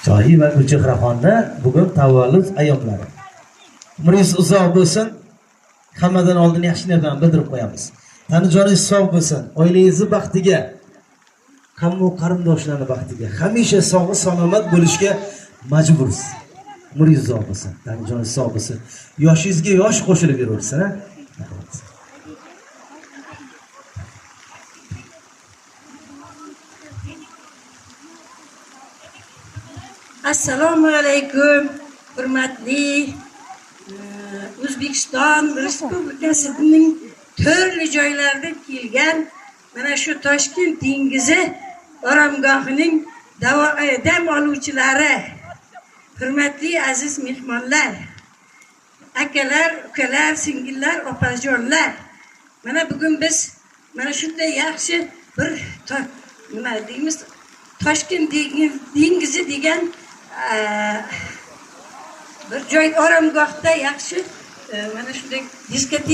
Shohi va Gulchehraxonni bugun tavallud ayyomlari. Umringiz uzoq bo'lsin. Hammadan oldin yaxshi niyatlarni bildirib qo'yamiz. Tani joningiz sog' bo'lsin, oilangizni baxtiga, qavm qarindoshlarning baxtiga, hamisha sog' salomat bo'lishga majbursiz. Umringiz uzoq bo'lsin, tani joningiz sog' bo'lsin. Yoshingizga yosh qo'shilib yuraversin, ha? Assalomu alaykum, hurmatli O'zbekiston Respublikasining turli joylardan kelgan mana shu Toshkent dengizi oromgohining dam oluvchilari, hurmatli aziz mehmonlar, akalar, ukalar, singillar, opajonlar. Mana bugun biz mana shunday yaxshi bir nima deymiz, Toshkent dengizi degan bir joy oromgohda yaxshi mana shunday diskoteka